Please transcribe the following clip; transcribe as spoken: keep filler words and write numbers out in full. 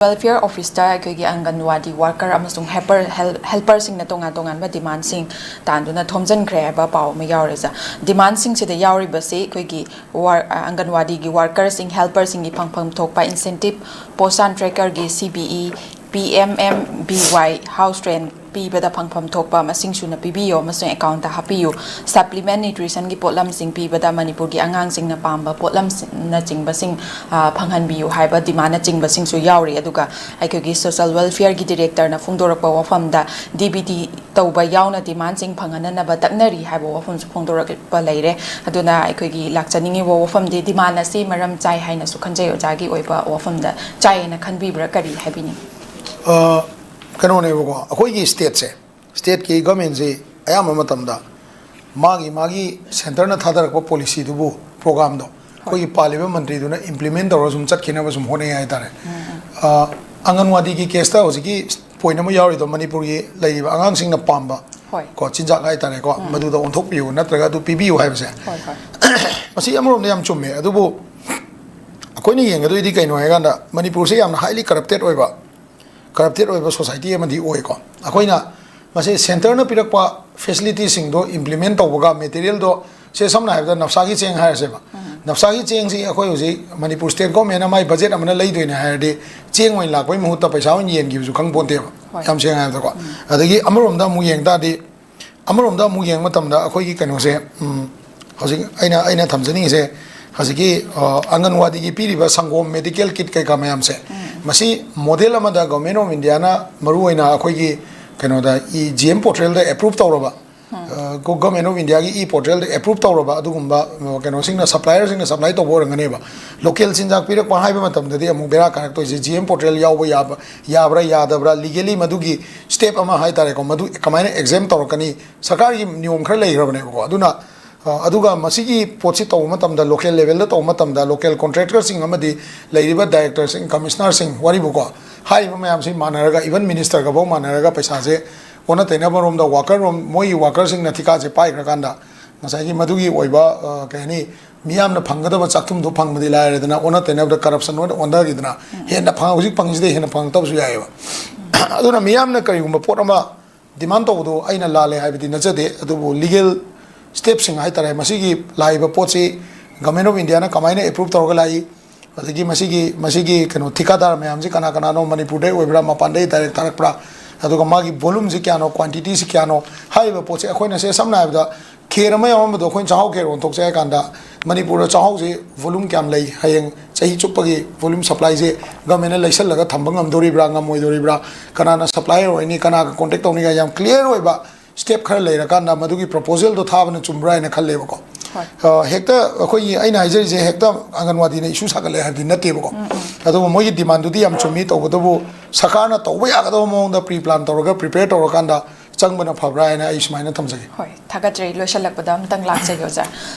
Welfare ꯑꯣꯐꯤꯁꯇ ꯑꯩꯈꯣꯏꯒꯤ ꯑꯪꯒꯟꯋꯥꯗꯤ worker ꯑꯃꯁꯨꯡ ꯍꯦꯜꯄꯔ ꯍꯦꯜ ꯍꯦꯜꯄꯔꯁꯤꯡꯅ ꯇꯣꯉꯥꯟ ꯇꯣꯉꯥꯟꯕ ꯗꯤꯃꯥꯟꯁꯤꯡ ꯇꯥꯟꯗꯨꯅ ꯊꯣꯝꯖꯤꯟꯈ꯭ꯔꯦ ꯍꯥꯏꯕ ꯄꯥꯎ ꯑꯃ ꯌꯥꯎꯔꯦ, ꯁꯥꯔ꯫ ꯗꯤꯃꯥꯟꯁꯤꯡꯁꯤꯗ ꯌꯥꯎꯔꯤꯕꯁꯤ ꯑꯩꯈꯣꯏꯒꯤ ꯋꯥꯔ ꯑꯪꯒꯟꯋꯥꯗꯤꯒꯤ ꯋꯥꯔꯀꯔꯁꯤꯡ, ꯍꯦꯜꯄꯔꯁꯤꯡꯒꯤ ꯐꯪꯐꯝ ꯊꯣꯛꯄ ꯏꯟꯁꯦꯟꯇꯤꯞ, ꯄꯣꯁꯥꯟ ꯇ꯭ꯔꯦꯀꯔꯒꯤ C B E, P M M B Y house rent ꯄꯤꯕꯗ ꯐꯪꯐꯝ ꯊꯣꯛꯄ ꯃꯁꯤꯡ ꯁꯨꯅ ꯄꯤꯕꯤꯌꯨ ꯑꯃꯁꯨꯡ ꯑꯦꯀꯥꯎꯟꯗ ꯍꯥꯞꯄꯤꯌꯨ꯫ ꯁꯄ꯭ꯂꯤꯃꯦꯟ ꯅ꯭ꯌꯨꯇ꯭ꯔꯤꯁꯟꯒꯤ ꯄꯣꯠꯂꯝꯁꯤꯡ ꯄꯤꯕꯗ ꯃꯅꯤꯄꯨꯔꯒꯤ ꯑꯉꯥꯡꯁꯤꯡꯅ ꯄꯥꯝꯕ ꯄꯣꯠꯂꯝꯅꯆꯤꯡꯕꯁꯤꯡ, ꯑ, ꯐꯪꯍꯟꯕꯤꯌꯨ ꯍꯥꯏꯕ ꯗꯤꯃꯥꯟꯅꯆꯤꯡꯕꯁꯤꯡꯁꯨ ꯌꯥꯎꯔꯤ꯫ ꯑꯗꯨꯒ ꯑꯩꯈꯣꯏꯒꯤ ꯁꯣꯁꯦꯜ ꯋꯦꯜꯐꯤꯌꯔꯒꯤ ꯗꯤꯔꯦꯛꯇꯔꯅ ꯐꯣꯡꯗꯣꯔꯛꯄ ꯋꯥꯐꯝꯗ, ꯗꯤ ꯕꯤ ꯇꯤ ꯇꯧꯕ ꯌꯥꯎꯅ ꯗꯤꯃꯥꯟꯁꯤꯡ ꯐꯪꯍꯟꯅꯅꯕ ꯇꯛꯅꯔꯤ ꯍꯥꯏꯕ ꯋꯥꯐꯝꯁꯨ ꯐꯣꯡꯗꯣꯔꯛꯄ ꯂꯩꯔꯦ꯫ ꯑꯗꯨꯅ ꯑꯩꯈꯣꯏꯒꯤ ꯂꯥꯛꯆꯅꯤꯡꯉꯤꯕ ꯋꯥꯐꯝꯗꯤ, ꯗꯤꯃꯥꯟ ꯑꯁꯤ ꯃꯔꯝ ꯆꯥꯏ ꯍꯥꯏꯅꯁꯨ ꯈꯟꯖꯩ꯫ ꯑꯣꯖꯥꯒꯤ ꯑꯣꯏꯕ ꯋꯥꯐꯝꯗ ꯆꯥꯏ ꯍꯥꯏꯅ ꯈꯟꯕꯤꯕ꯭ꯔꯥ, ꯀꯔꯤ ꯍꯥꯏꯕꯤꯅꯤꯡꯉꯤ? ꯑ, ꯀꯩꯅꯣꯅꯦꯕꯀꯣ, ꯑꯩꯈꯣꯏꯒꯤ ꯁ꯭ꯇꯦꯠꯁꯦ, ꯁ꯭ꯇꯦꯠꯀꯤ ꯒꯃꯦꯟꯁꯤ ꯑꯌꯥꯝꯕ ꯃꯇꯝꯗ ꯃꯥꯒꯤ ꯃꯥꯒꯤ ꯁꯦꯟꯇꯔꯅ ꯊꯥꯗꯔꯛꯄ ꯄꯣꯂꯤꯁꯤꯗꯨꯕꯨ, ꯄ꯭ꯔꯣꯒꯥꯝꯗꯣ ꯑꯩꯈꯣꯏꯒꯤ ꯄꯥꯜꯂꯤꯕ ꯃꯟꯇ꯭ꯔꯤꯗꯨꯅ ꯏꯝꯄ꯭ꯂꯤꯃꯦꯟ ꯇꯧꯔꯒ ꯁꯨꯝ ꯆꯠꯈꯤꯅꯕ ꯁꯨꯝ ꯍꯣꯠꯅꯩ ꯍꯥꯏꯇꯥꯔꯦ꯫ ꯑ, ꯑꯪꯒꯟꯋꯥꯗꯤꯒꯤ ꯀꯦꯁꯇ ꯍꯧꯖꯤꯛꯀꯤ ꯄꯣꯏꯟ ꯑꯃ ꯌꯥꯎꯔꯤꯗꯣ, ꯃꯅꯤꯄꯨꯔꯒꯤ ꯂꯩꯔꯤꯕ ꯑꯉꯥꯡꯁꯤꯡꯅ ꯄꯥꯝꯕ ꯍꯣꯏ꯫ ꯀꯣ ꯆꯤꯟꯖꯥꯛ ꯍꯥꯏꯇꯥꯔꯦꯀꯣ, ꯃꯗꯨꯗ ꯑꯣꯟꯊꯣꯛꯄꯤꯌꯨ ꯅꯠꯇ꯭ꯔꯒ ꯑꯗꯨ ꯄꯤꯕꯤꯌꯨ ꯍꯥꯏꯕꯁꯦ꯫ ꯍꯣꯏ, ꯍꯣꯏ꯫ ꯃꯁꯤ ꯑꯃꯔꯣꯝꯗ ꯌꯥꯝ ꯆꯨꯝꯃꯦ, ꯑꯗꯨꯕꯨ ꯑꯩꯈꯣꯏꯅ ꯌꯦꯡꯒꯗꯣꯏꯗꯤ ꯀꯩꯅꯣ ꯍꯥꯏꯀꯥꯟꯗ, ꯃꯅꯤꯄꯨꯔꯁꯦ ꯌꯥꯝꯅ ꯍꯥꯏꯂꯤ ꯀꯔꯞꯇꯦꯠ ꯑꯣꯏꯕ, ꯀꯔꯞꯇꯦꯠ ꯑꯣꯏꯕ ꯁꯣꯁꯥꯏꯇꯤ ꯑꯃꯗꯤ ꯑꯣꯏꯀꯣ꯫ ꯑꯩꯈꯣꯏꯅ ꯃꯁꯤ ꯁꯦꯟꯇꯔꯅ ꯄꯤꯔꯛꯄ ꯐꯦꯁꯤꯂꯤꯇꯤꯁꯤꯡꯗꯣ ꯏꯝꯄ꯭ꯂꯤꯃꯦꯟ ꯇꯧꯕꯒ, ꯃꯦꯇꯔꯤꯌꯦꯜꯗꯣ, ꯁꯦ ꯁꯝꯅ ꯍꯥꯏꯔꯕꯗ ꯅꯞꯁꯥꯒꯤ ꯆꯦꯡ ꯍꯥꯏꯔꯁꯦꯕ, ꯅꯞꯁꯥꯒꯤ ꯆꯦꯡꯁꯤ ꯑꯩꯈꯣꯏ ꯍꯧꯖꯤꯛ ꯃꯅꯤꯄꯨꯔ ꯁ꯭ꯇꯦꯠ ꯒꯣꯔꯃꯦꯟꯅ ꯃꯥꯏ ꯕꯖꯦꯠ ꯑꯃꯅ ꯂꯩꯗꯣꯏꯅꯦ ꯍꯥꯏꯔꯗꯤ, ꯆꯦꯡ ꯑꯣꯏꯅ ꯂꯥꯛꯄꯩ ꯃꯍꯨꯠꯇ ꯄꯩꯁꯥ ꯑꯣꯏꯅ ꯌꯦꯟꯈꯤꯕꯁꯨ ꯈꯪ ꯄꯣꯟꯇꯦꯕ, ꯍꯣꯏ꯫ ꯌꯥꯝ ꯁꯦꯡꯅ ꯍꯥꯏꯔꯕꯗꯀꯣ꯫ ꯑꯗꯒꯤ ꯑꯃꯔꯣꯝꯗ ꯑꯃꯨꯛ ꯌꯦꯡ ꯇꯥꯔꯗꯤ, ꯑꯃꯔꯣꯝꯗ ꯑꯃꯨꯛ ꯌꯦꯡꯕ ꯃꯇꯝꯗ ꯑꯩꯈꯣꯏꯒꯤ ꯀꯩꯅꯣꯁꯦ, ꯎꯝ, ꯍꯧꯖꯤꯛ ꯑꯩꯅ ꯑꯩꯅ ꯊꯝꯖꯅꯤꯡꯉꯤꯁꯦ, ꯍꯧꯖꯤꯛꯀꯤ, ꯑ, ꯑꯪꯒꯟꯋꯥꯗꯤꯒꯤ ꯄꯤꯔꯤꯕ ꯁꯪꯒꯣꯝ, ꯃꯦꯗꯤꯀꯦꯜ ꯀꯤꯠ ꯀꯩꯀꯥ ꯃꯌꯥꯝꯁꯦ, ꯃꯁꯤ ꯃꯣꯗꯦꯜ ꯑꯃꯗ ꯒꯣꯔꯃꯦꯟ ꯑꯣꯐ ꯏꯟꯗꯤꯌꯥꯅ ꯃꯔꯨꯑꯣꯏꯅ ꯑꯩꯈꯣꯏꯒꯤ ꯀꯩꯅꯣꯗ, ꯖꯤ ꯑꯦꯝ ꯄꯣꯔꯇꯦꯜꯗ ꯑꯦꯄ꯭ꯔꯨꯞ ꯇꯧꯔꯕ, ꯑ, ꯒꯣ-, ꯒꯣꯔꯃꯦꯟ ꯑꯣꯐ ꯏꯟꯗꯤꯌꯥꯒꯤ ꯏ ꯄꯣꯔꯇꯦꯜꯗ ꯑꯦꯄ꯭ꯔꯨꯞ ꯇꯧꯔꯕ ꯑꯗꯨꯒꯨꯝꯕ, ꯑ, ꯀꯩꯅꯣꯁꯤꯡꯅ, ꯁꯄ꯭ꯂꯥꯏꯌꯔꯁꯤꯡꯅ ꯁꯄ꯭ꯂꯥꯏ ꯇꯧꯕ ꯑꯣꯏꯔꯝꯒꯅꯦꯕ꯫ ꯂꯣꯀꯦꯜ ꯆꯤꯟꯖꯥꯛ ꯄꯤꯔꯛꯄ ꯍꯥꯏꯕ ꯃꯇꯝꯗꯗꯤ ꯑꯃꯨꯛ ꯕꯦꯔꯥ ꯀꯥꯔꯛꯇꯣꯏꯁꯦ, ꯖꯤ ꯑꯦꯝ ꯄꯣꯔꯇꯦꯜ ꯌꯥꯎꯕ ꯌꯥꯕ, ꯌꯥꯕ꯭ꯔꯥ ꯌꯥꯗꯕ꯭ꯔꯥ, ꯂꯤꯒꯦꯂꯤ ꯃꯗꯨꯒꯤ ꯁ꯭ꯇꯦꯞ ꯑꯃ ꯍꯥꯏꯇꯥꯔꯦꯀꯣ, ꯃꯗꯨ ꯀꯃꯥꯏꯅ ꯑꯦꯛꯖꯦꯝ ꯇꯧꯔꯛꯀꯅꯤ, ꯁꯔꯀꯥꯔꯒꯤ ꯅꯤꯌꯣꯝ ꯈꯔ ꯂꯩꯈ꯭ꯔꯕꯅꯦꯕꯀꯣ꯫ ꯑꯗꯨꯅ, ꯑ, ꯑꯗꯨꯒ ꯃꯁꯤꯒꯤ ꯄꯣꯠꯁꯤ ꯇꯧꯕ ꯃꯇꯝꯗ, ꯂꯣꯀꯦꯜ ꯂꯦꯚꯦꯜꯗ ꯇꯧꯕ ꯃꯇꯝꯗ, ꯂꯣꯀꯦꯜ ꯀꯣꯟꯇ꯭ꯔꯦꯛꯇꯔꯁꯤꯡ ꯑꯃꯗꯤ ꯂꯩꯔꯤꯕ ꯗꯥꯏꯔꯦꯛꯇꯔꯁꯤꯡ, ꯀꯃꯤꯁꯅꯔꯁꯤꯡ, ꯋꯥꯔꯤꯕꯨꯀꯣ, ꯍꯥꯏꯔꯤꯕ ꯃꯌꯥꯝꯁꯤ ꯃꯥꯟꯅꯔꯒ, ꯏꯚꯟ ꯃꯤꯅꯤꯁꯇꯔꯒꯐꯥꯎ ꯃꯥꯟꯅꯔꯒ ꯄꯩꯁꯥꯁꯦ ꯑꯣꯟꯅ ꯇꯩꯅꯕꯔꯣꯝꯗ, ꯋꯥꯀꯔꯔꯣꯝ, ꯃꯣꯏꯒꯤ ꯋꯥꯀꯔꯁꯤꯡꯅ ꯊꯤꯀꯥꯁꯦ ꯄꯥꯏꯈ꯭ꯔꯀꯥꯟꯗ, ꯉꯁꯥꯏꯒꯤ ꯃꯗꯨꯒꯤ ꯑꯣꯏꯕ, ꯑ, ꯀꯩ ꯍꯥꯏꯅꯤ, ꯃꯤꯌꯥꯝꯅ ꯐꯪꯒꯗꯕ ꯆꯥꯛꯊꯨꯝꯗꯣ ꯐꯪꯕꯗꯤ ꯂꯥꯏꯔꯗꯅ, ꯑꯣꯟꯅ ꯇꯩꯅꯕꯗ corruption ꯑꯣꯏꯅ ꯑꯣꯟꯊꯈꯤꯗꯅ, ꯍꯦꯟꯅ ꯐꯪ-, ꯍꯧꯖꯤꯛ ꯐꯪꯉꯤꯁꯤꯗꯩ ꯍꯦꯟꯅ ꯐꯪꯉꯛꯇꯕꯁꯨ ꯌꯥꯏꯑꯕ꯫ ꯑꯗꯨꯅ ꯃꯤꯌꯥꯝꯅ ꯀꯔꯤꯒꯨꯝꯕ ꯄꯣꯠ ꯑꯃ demand ꯇꯧꯕꯗꯣ ꯑꯩꯅ ꯂꯥꯜꯂꯦ ꯍꯥꯏꯕꯗꯤ ꯅꯠꯆꯗꯦ, ꯑꯗꯨꯕꯨ legal stepꯁꯤꯡ ꯍꯥꯏꯇꯥꯔꯦ, ꯃꯁꯤꯒꯤ ꯂꯥꯛꯏꯕ ꯄꯣꯠꯁꯤ Government of Indiaꯅ ꯀꯃꯥꯏꯅ approve ꯇꯧꯔꯒ ꯂꯥꯛꯏ, ꯑꯗꯒꯤ ꯃꯁꯤꯒꯤ, ꯃꯁꯤꯒꯤ ꯀꯩꯅꯣ ꯊꯤꯀꯥꯗꯥꯔ ꯃꯌꯥꯝꯁꯤ ꯀꯅꯥ ꯀꯅꯥꯅꯣ, ꯃꯅꯤꯄꯨꯔꯗꯩ ꯑꯣꯏꯕ꯭ꯔꯥ, ꯃꯄꯥꯟꯗꯩ direct ꯊꯥꯔꯛꯄ꯭ꯔꯥ, ꯑꯗꯨꯒ ꯃꯥꯒꯤ volumeꯁꯤ ꯀꯌꯥꯅꯣ, quantityꯁꯤ ꯀꯌꯥꯅꯣ, ꯍꯥꯏꯔꯤꯕ ꯄꯣꯠꯁꯦ ꯑꯩꯈꯣꯏꯅ ꯁꯦ ꯁꯝꯅ ꯍꯥꯏꯔꯕꯗ ꯈꯦꯔ ꯑꯃ ꯌꯥꯎꯔꯝꯕꯗꯣ ꯑꯩꯈꯣꯏꯅ ꯆꯥꯛꯍꯥꯎ ꯈꯦꯔ ꯑꯣꯟꯊꯣꯛꯁꯦ ꯍꯥꯏ ꯀꯥꯟꯗ, ꯃꯅꯤꯄꯨꯔꯗ ꯆꯥꯛꯍꯥꯎꯁꯦ volume ꯀꯌꯥꯝ ꯂꯩ, ꯍꯌꯦꯡ ꯆꯍꯤ ꯆꯨꯞꯄꯒꯤ volume supplyꯁꯦ governmentꯅ ꯂꯩꯁꯜꯂꯒ ꯊꯝꯕ ꯉꯝꯗꯣꯔꯤꯕ꯭ꯔꯥ, ꯉꯝꯃꯣꯏꯗꯣꯔꯤꯕ꯭ꯔꯥ, ꯀꯅꯥꯅ supplier ꯑꯣꯏꯅꯤ, ꯀꯅꯥꯒ contact ꯇꯧꯅꯤ ꯀꯥꯏ ꯌꯥꯝ clear ꯑꯣꯏꯕ step ꯈꯔ ꯂꯩꯔꯀꯥꯟꯗ ꯃꯗꯨꯒꯤ proposalꯗꯣ ꯊꯥꯕꯅ ꯆꯨꯝꯕ꯭ꯔꯥ ꯍꯥꯏꯅ ꯈꯜꯂꯦꯕꯀꯣ꯫ ꯍꯣꯏ꯫ ꯍꯣꯏ, ꯊꯥꯒꯠꯆꯔꯤ꯫ ꯂꯣꯏꯁꯤꯜꯂꯛꯄꯗ ꯑꯝꯇꯪ ꯂꯥꯛꯆꯒꯦ ꯑꯣꯖꯥ꯫